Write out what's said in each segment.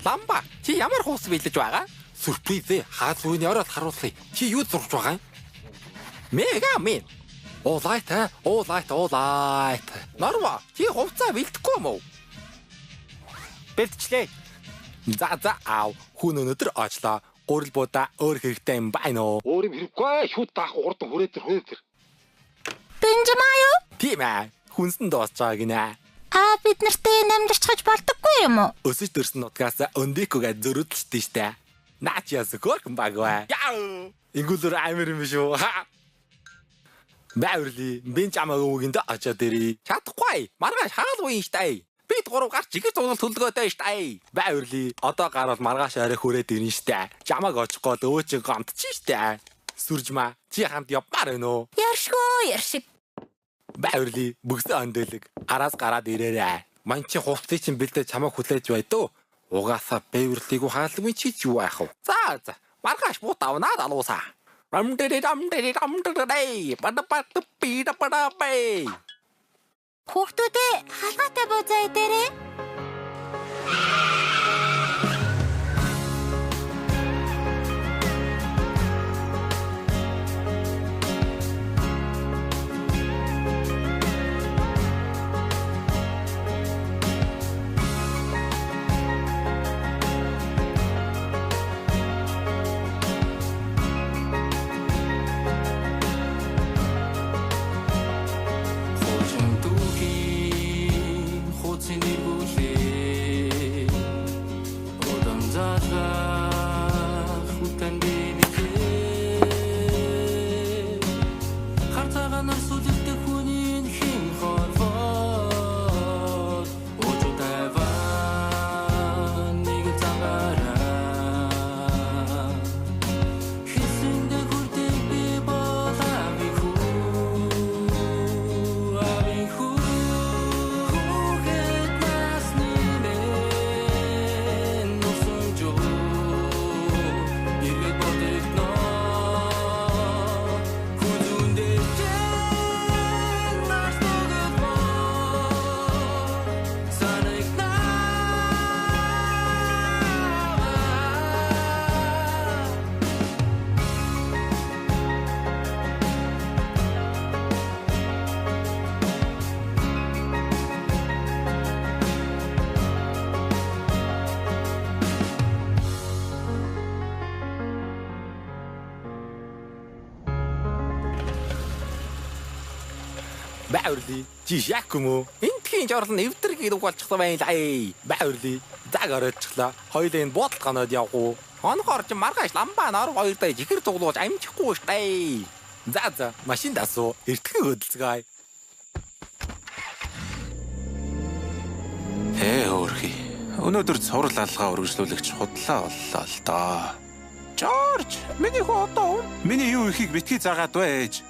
Ламба, чи ямар хуус бэлдэж байгаа? Сюрприз хаалгүйн ороод харуулъя. Чи юу зурж байгаа юм? Мега мэн. Уулайт, уулайт, уулайт. Норва, чи хувцаа бэлдэхгүй юм уу? Бэлдчихлээ. За за аав. Хүн өнөөдөр очлоо. Гурил будаа өөр хэрэгтэй юм байна уу? Өөр юм хэрэггүй. Шүд даах хурдан хүрээд ир хүрээд ир. Бенжамаа юу? Тийм ээ. Хүнсэн дуусч байгаа гинэ. Аа бид нартай энэ амьдарчхаж болдоггүй юм уу? Өсөж төрсөн нутгаас өндикүгээ зөрүүдэлчтэй штэ. Наач яас хөөрхөн баг бай. Яа! Ингүүлэр амир юм биш үү? Баурли, би чамайг өвгөнд очиод ирье. Чадахгүй. Маргааш хаалгүй штэ. Бид гурав гарч жигэр цуглал төлгөөтэй штэ. Баурли, одоо гарвал маргааш орой хүрээд ирнэ штэ. Чамайг очихгүй л өө чи гомдчих штэ. Сүржмаа, чи хамт явмаар байна уу? Яршгүй, яршиг. Баурли, бөгсөн ондөлөг. Араас гараад ирээрэй. Ман чи хувцсыг чинь бэлдээ чамайг хүлээж бай дөө. Угаасаа Бэверлиг хаалгүй чи ч юу яах вэ? За за. Маргааш бут авнаа далуусаа. Рам дэри рам дэри рам дэри бада бада пида бада бэй. Хүүхдүүдээ халгаатай буузаа идээрэй. Хуучин түүхийн хууцын эргүүлээ. Удам залгах хүтэн бэлээ. Хар цагаанаар сүлэлдэх хүний хэн хорвоод Ужуу тайван нэг цагаараа. Хийсэндээ хүрдэг би бол аавын хүү, аавын хүү. Хүүхэд насны мэн нурсан жоо эргээд бодогдоно. Хүн зүүндээ чинь маш богино санагнаа. Баурли, чи шак юм уу? Энтхийн жорл нь эвдрэг гэдэг болчихсон байна л ай. Баурли, цаг оройтчлаа. Хоёулаа энэ буудалд ганаад явах уу? Хонхоор чи маргааш ламбаа нор хоёрдоо жихэр цуглуулж амжихгүй штэ. За за, машинд асуу. Эртхэн хөдөлцгээе. Ээ хөөрхий. Өнөөдөр цуврал алгаа үргэлжлүүлэгч худлаа боллоо л доо. Жорж, миний хүү одоо миний юу ихийг битгий заагаад бай ээж.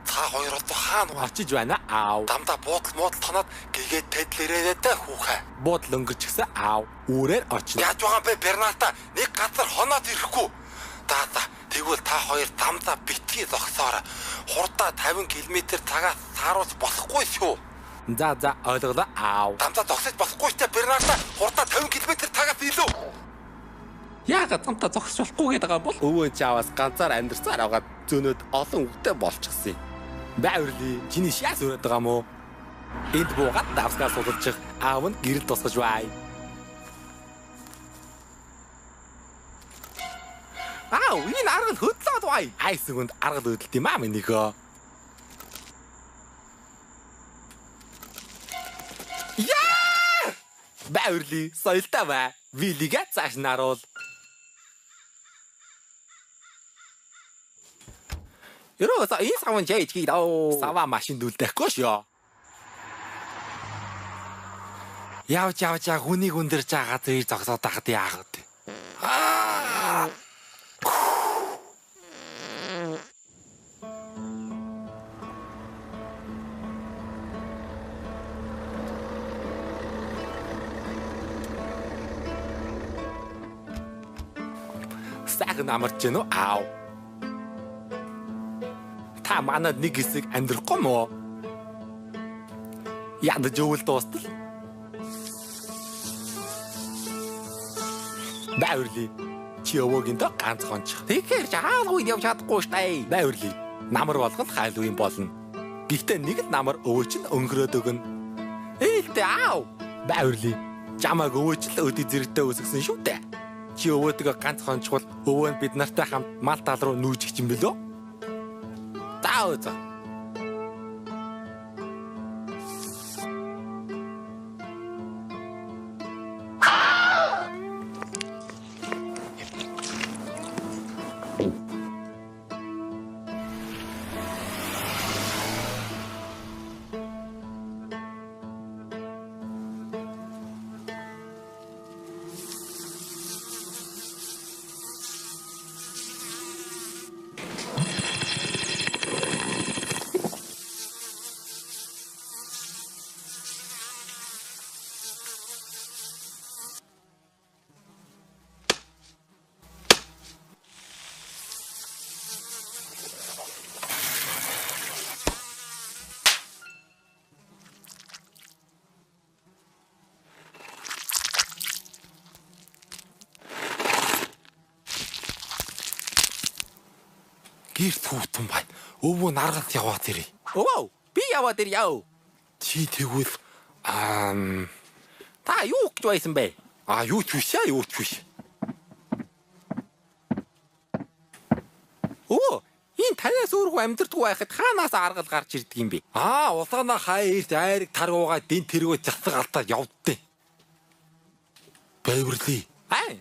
Та хоёр одоо хаана очиж байна аав? Дамдаа буудал муудал тоноод гэгээд тэдлэрээ дээ хүүхэ. Буудал өнгөрчихсөн аав. Үүрээр очно. Яаж байгаа юм бэ Берната? Нэг газар хоноод ирэхгүй. За за тэгвэл та хоёр дамдаа битгий зогсоорой. Хурдаа 50 км цагаас сааруулж болохгүй шүү. За за ойлголоо аав. Дамдаа зогсож болохгүй штэ Берната. Хурдаа 50 км цагаас илүү. Яагаад замтаа зогсож болохгүй гэдэг байгаа бол өвөө чаавас ганцаар амьдарсаар аваад зөнөөд олон хүүтэй болчихсон юм. Баурли, чиний шаас өрөөд байгаа мó? Энд буугаад давсгаа суулгачих аав нь гэрэл тусгаж бай. Аав, энэ аргал хөдлөөд бай. Айсан хүнд аргал хөдөлт юм аа минийхөө. Яа! Баурли, соёлтой бай. Вилигээ цааш наруул. Ерөөсөө энэ савн чийж гидөө. Сава машинд үлдээхгүй шүү. Явж явж хүнийг өндөрж байгаа зэрэг зогсоод байхад яах вэ? Аа! Сайхан амарч гэнэ үү? Аав. Та манад нэг хэсэг амьдрахгүй мó? Ядаж өвөл дуустал. Бэверли. Чи өвөөгийн доо ганц хончих. Тэгэхээр ч хаалгүйд явж чадахгүй штэ. Бэверли. Намар болгон хайлгүй болно. Гэхдээ нэг л намар өвөө чинь өнгөрөөд өгнө. Ээлтэй аав. Бэверли. Чамайг өвөө ч л өдий зэрэгтэй өсгсөн шүү дээ. Чи өвөөтэйгээ ганц хончвол өвөө нь бид нартай хамт мал тал руу нүүж их юм бэлөө? За. Гэрт хүүтэн байна. Өвөө наргалт яваад ирээ. Өвөө, би яваад ирье. Чи тэгвэл та юу гэж байсан бэ? А юу ч биш аа, юу ч биш. Өвөө, энэ танаас өөргөө амьдрдаггүй байхад хаанаас аргал гарч ирдэг юм бэ? Аа, улаанаа хаа ирд айрыг таргуугаа дэн тэргөө засаг алдаа явдیں۔ Бэверли. Аа.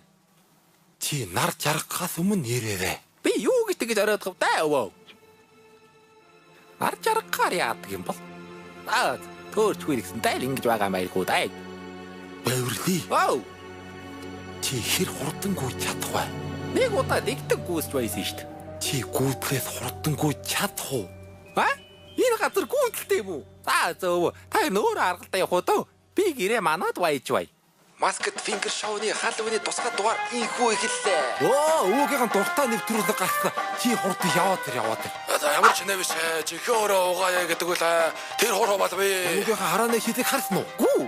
Чи нар жаргахаас өмнө нэрээрэй. Би юу гэж тэгэж ороодох вэ өвөө? Нар жаргахаар яадаг юм бол? Аа, төөрчгүй гэсэн тайл ингэж байгаа маягүй даа. Бэверли. Оу. Чи хэр хурдан гүйж чадах вэ? Нэг удаа дэгдэг гүйсч байсан шүү дээ. Чи гүйдлээс хурдан гүйж чадах уу? А? Энэ газар гүйдэлтэй юм уу? За өвөө, та энэ өөр аргалдаа явах уу дөө? Би гэрээ манад баяж бай. Masked Finger Show-ны Halloween-ы тусгай дугаар инхүү эхэллээ. Өө, өвөөгийнхэн дуртай нэвтрүүлэг гарсан. Чи хурдан яваад ир яваад ир. За ямар ч нэ биш. Чихээ өөрөө угаая гэдэг үл тэр хуруу болов. Өвөөгийнхэн харааны шилэг харсан уу? Гүү.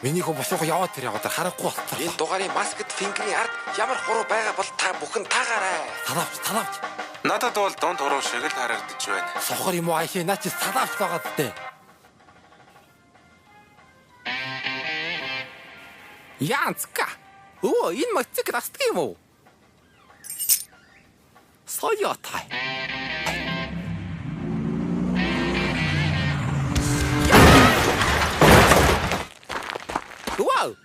Миний хөө босох яваад ир яваад ир харахгүй болтол. Энэ дугаарын Masked Finger-ийн ард ямар хуруу байгаа бол та бүхэн таагаарай. Санаавч, санаавч. Надад бол дунд хуруу шиг л харагдаж байна. Сохор юм уу аашаа наа чи санаавч байгаа зү. Янцка. Өө, энэ мотоцикл асдаг юм уу? Соёотай. Вау!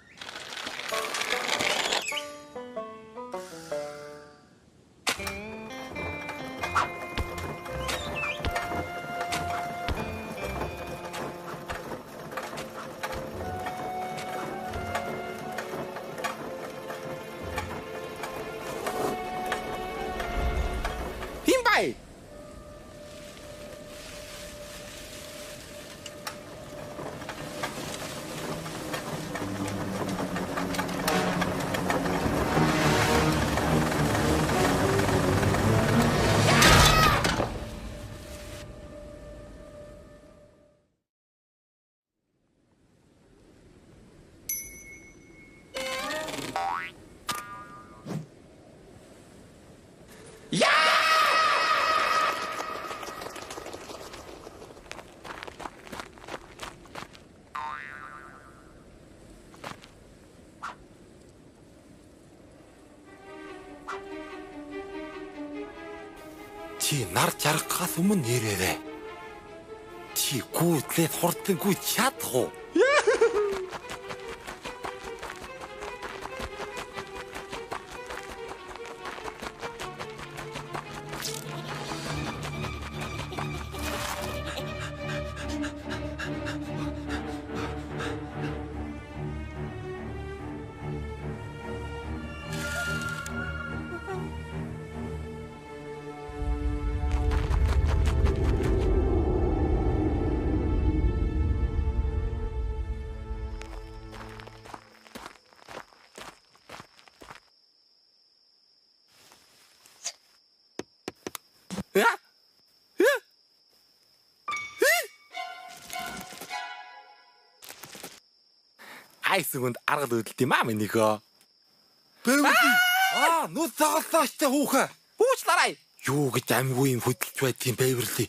Чи нар жаргахаас өмнө нэрээрэй. Чи гүйдлээд хурдан гүйж чадах уу? Яа? Айсгүнд аргал өдөлт юм аа минийхөө. Бэвэрли. Аа, нүд загаллаа штэ хүүхэ. Уучлаарай. Юу гэж амгүй юм хөдөлж байдгийн Бэвэрли.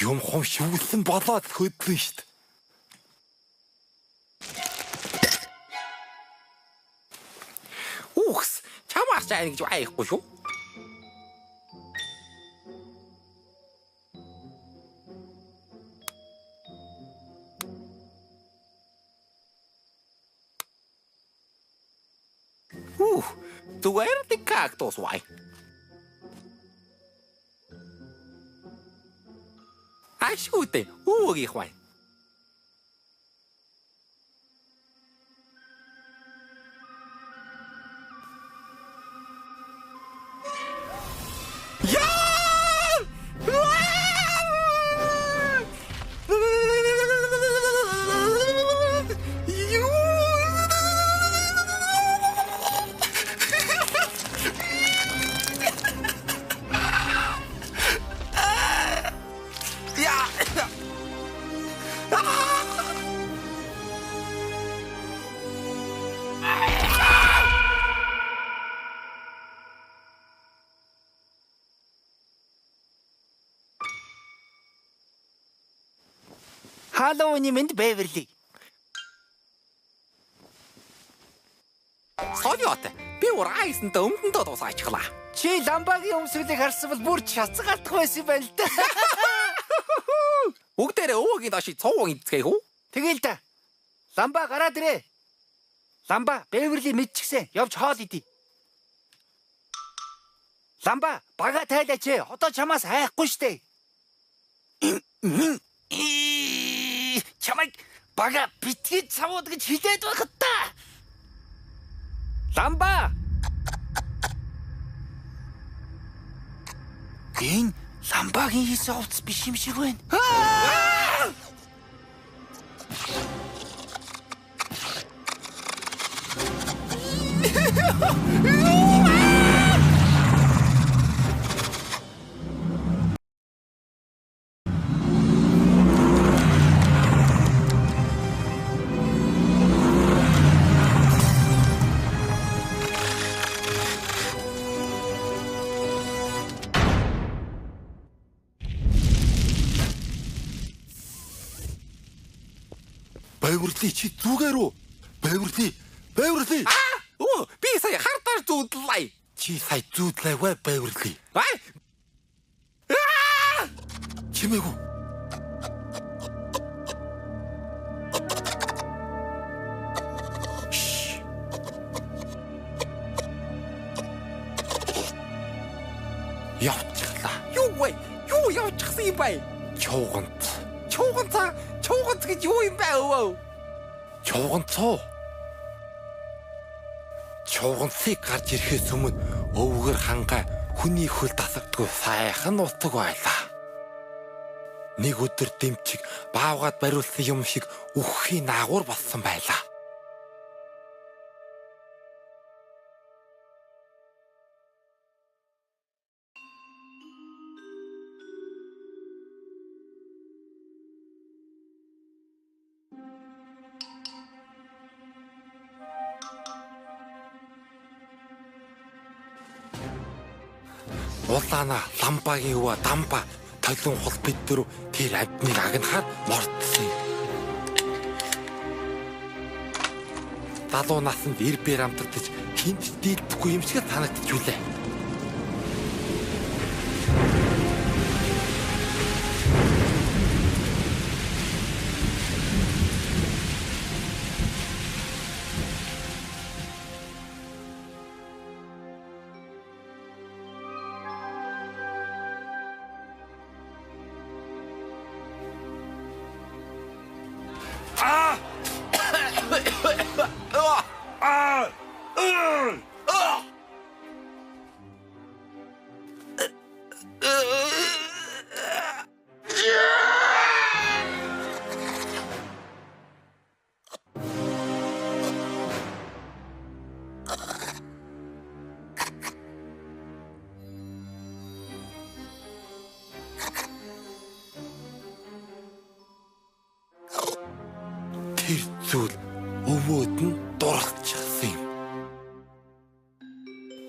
Юм хум шүглэн болоод хөдлөн штэ. Үхс, чамаар ч айн гэж айхгүй шүү. Зүгээр л кактус вай. Ашгүйтэй өвөөгийнх вай. Халлоуины мэнд Бэверли. Сониот, би урайсантай өмдөндөө тусаачихлаа. Чи ламбагийн өмсгөлийг харсан бол бүр чацгаалтах байсан юм байна л да. Бүгдээрээ өвөгийн доош цуун идцгээе хүү? Тэгэл да. Ламба гараад ирээ. Ламба Бэверли мэдчихсэн. Явж хоол идэ. Ламба бага тайлаач. Одоо чамаас хайхгүй штэ. Чамайг бага битгий цавууд гэж хэлээд байхад та. Ламба. Энэ ламбагийн хийсэн хувцас биш юм шиг байна. Бэверли чи зүгээр үү? Бэверли, Бэверли. Оо, би сая хартаар зүүдлээ. Чи сая зүүдлээгүй Бэверли. Аа! Чимээгүй. Явчихлаа. Юу вэ? Юу явчихсан юм бэ? Чууганц. Чууганцаа, чууганц гэж юу юм бэ өвөө? Чууганцуу. Чууганцыг гарч ирэхээс өмнө өвгөр хангаа хүний хөл дасагдгүй сайхан нутаг байлаа. Нэг өдөр дэмчиг баавгаад бариулсан юм шиг үхэхийн наагур болсон байлаа. Улаана ламбагийн өвөө дамба толон хул бид дөрөв тэр амьтныг агнахаар мордсон юм. Залуу насанд ир бэр амтагдаж хинт дийлдэхгүй юм шиг санагдчихүлээ. Тэр зүйл өвөөд нь дуралчихсан юм.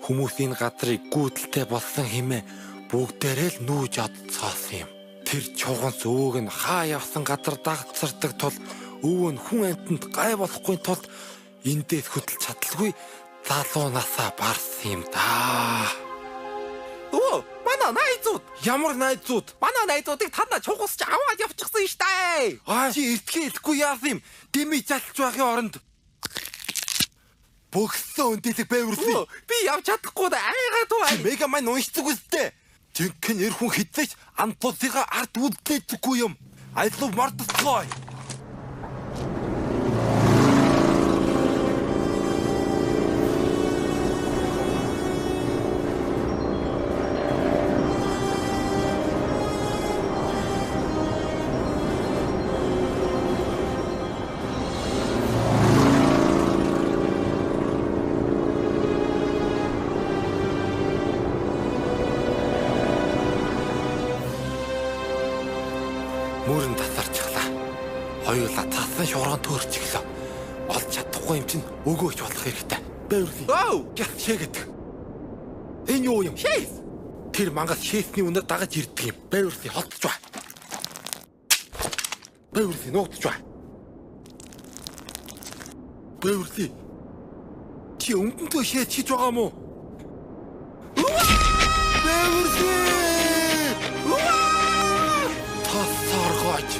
Хүмүүс энэ газрыг гүйдэлтэй болсон хэмээн бүгдээрээ л нүүж одцоосон юм. Тэр чуганс өвөөг нь хаа явсан газар дагцардаг тул өвөө нь хүн амьтанд гай болохгүй тулд эндээс хөдөлж чадалгүй залуу насаа барсан юм даа. Өө, манай найзууд. Ямар найзууд? Манай найзуудыг танаа чугасч аваад явчихсан штэ. Аа, чи эртгээ хэлэхгүй яасан юм? Дими залж байхын оронд бөгссөн өндөлөг бэвэрлээ. Би явж чадахгүй да айгаад бай. Мега мань уншдаг үстэй. Жинхэнэ эр хүн хизээч антуудыгаа ард үлдээдэггүй юм. Аялал мартцгоо. Мөрөн татарчглаа. Хоёулаа цасан шуурган төрчихлөө. Олж чадахгүй юм чинь өгөөч болох хэрэгтэй. Бэвэрли. Оу, шээ гэдэг. Энэ юу юм? Шээс. Тэр мангас шээсний үнээр дагаж ирдэг юм. Бэвэрли холдож бай. Бэвэрли нуугдж бай. Бэвэрли. Чи өмдөнтөө шээс хийж байгаа юм уу? Бэвэрли! Тосоргооч.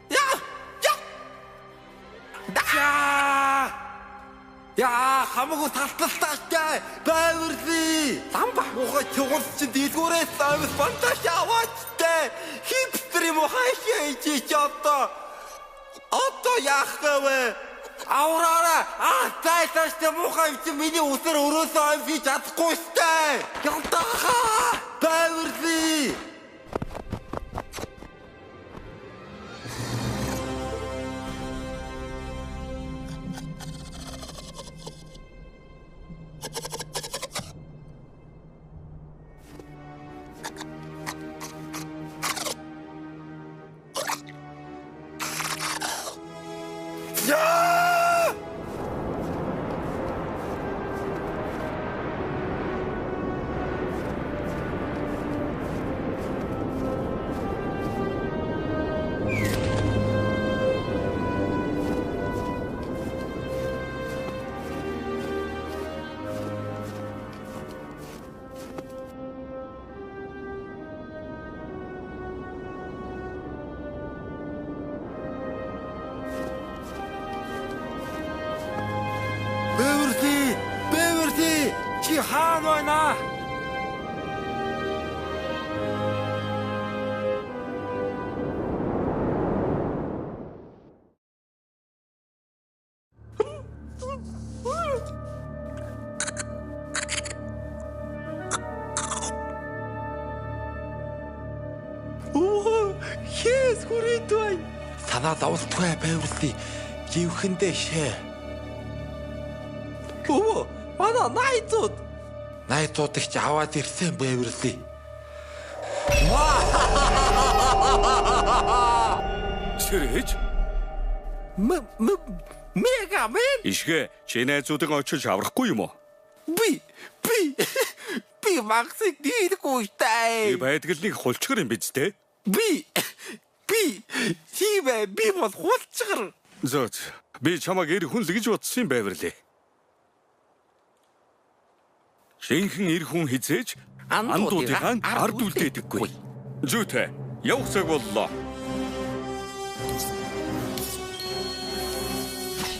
Я! Я! Да! Я хамаагүй талталтаатай Бэвэрли. Ламба муухай чугас чи дэлгүүрээс амс банташ аваачтай. Хипстер юм уу хайшаа чи одоо. Одоо яах вэ? Авраараа аа тайлааштай муухай юм чи миний үсэр өрөөсөө амс хийж чадахгүй штэ. Ялтаахаа Бэвэрли. Я! Бэвэрли! Бэвэрли! Чи хаана байна? Өө, шээс хүрээд байна. Санаа зовлтгүй Бэвэрли. Живхэндээ шээ. Өвөө, манай найзууд. Найзуудыг чи аваад ирсэн Бэвэрли. Сэрэж. Мега мен. Ишгэ, чи найзуудыг очиж аврахгүй юм уу? Би би магсыг дийлэхгүй штэ. Би байдаг л нэг хулчгар юм биз дээ. Би тийм ээ, би бол хулчгар. Зөө. Би чамайг эр хүн л гэж бодсон юм Бэвэрли. Жинхэнэ эр хүн хизээж андуудынхаа ард үлдээдэггүй. Зүйтэй. Явах цаг боллоо.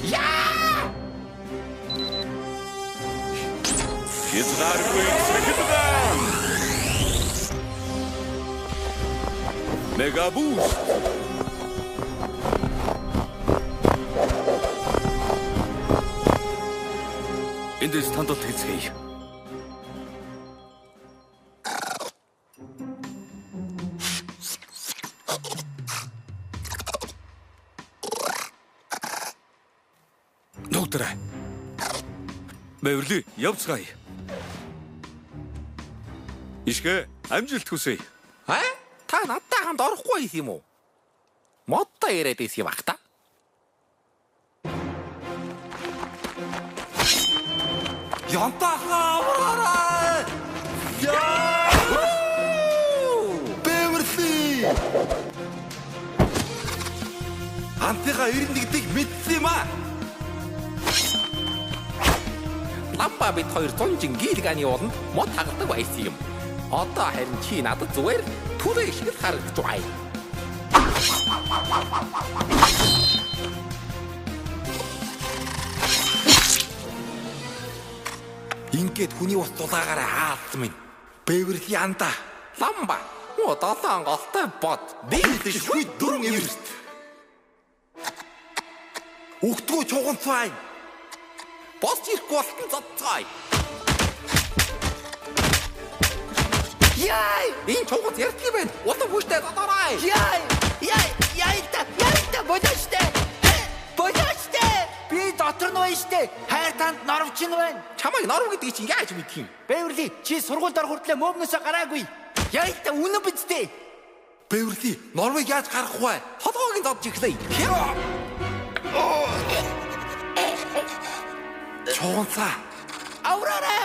Яа! Хязгааргүй цахилгаан. Мегабуст. Эндээс тандалт хийцгээе. Доктор. Бэвэрли, явцгаая. Ишгэ, Амжилт хүсье. А? Та надтай хамт орохгүй юм уу? Модтой яриад байсан юм ах та. Янтаха авраарай! Яа! Бэверли! Антига 91-ийг мэдсэн юм аа. Ламба бид хоёр зунжин гийлгааны ууланд мод хагалдаг байсан юм. Одоо харин чи надад зүгээр түрээ шиг л харагдаж байна. Ингээд хүний ус дулаагаар хаалт минь. Бэверли анда. Ламба. Муу долоон голтой бод. Дийдшгүй дөрвөн эверт. Өгтгөө чуганцай. Босч ирэхгүй болтон зодцгоё. Яй! Энэ чуганц ярьдаг юм байна. Улам хүчтэй зодоорой. Яй! Яй! Яй та! Яй та! Болооч та! Болооч та! Би дотор нь байна штэ. Хайр танд норвч нь байна. Чамайг норв гэдгийг чи яаж мэдх юм? Бэверли, чи сургуульд орох хүртлээр мөөмнөөсөө гараагүй. Яй та үнэн биз дээ. Бэверли, норвыг яаж гаргах вэ? Толгойг нь зодж эхлэе. Чуганцаа. Авраарай.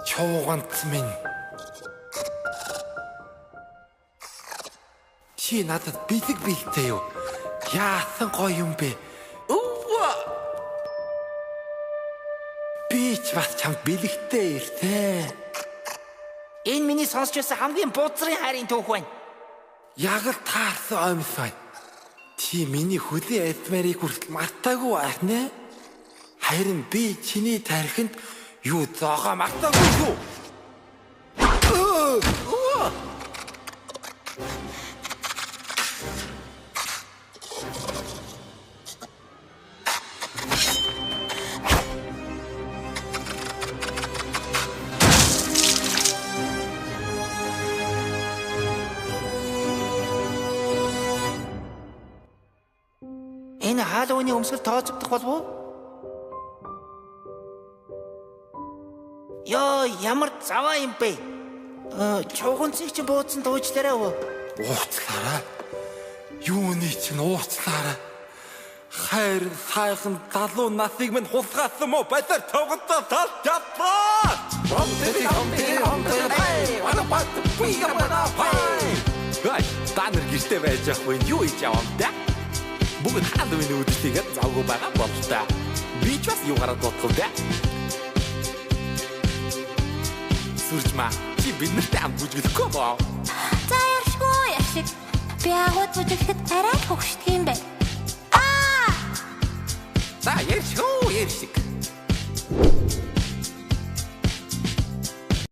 Чууганц минь. Чи надад бэлэг бэлтээ юу? Яасан гоё юм бэ? Өвөө. Би ч бас чамд бэлэгтэй иртээ. Энэ миний сонсч байсан хамгийн бууцрын хайрын түүх байна. Яг л таарсан оймс байна. Чи миний хөлийн эдмэрийг хүртэл мартаагүй байх нэ? Харин би чиний тархинд юу зоогоо мартаагүй шүү. Өвөө. Энэ Халлоуины өмсгөл тооцогдох болов уу? Йоо, ямар заваа юм бэ? Чуганцыг чи бууцсан дуучлаарай өө. Уучлаарай. Юуны чинь уучлаарай. Хайр сайхан залуу насыг минь хулгайлсан мó балиар чуганцаа талж чадлаа. Гай, та нар гэртээ байж явах үе юу хийж явам тэ? Бүгд Халлоуины өдрийг завгүй байгаа бололтой. Би ч бас юу гараад бодох вэ? Сүржмаа, чи бид нартай хамт бүжиглэхгүй боо. За ярьшгүй ярьшиг. Би агуу бүжиглэхэд арай л хөгшдөг юм байна. Аа! За ярьшгүй ярьшиг.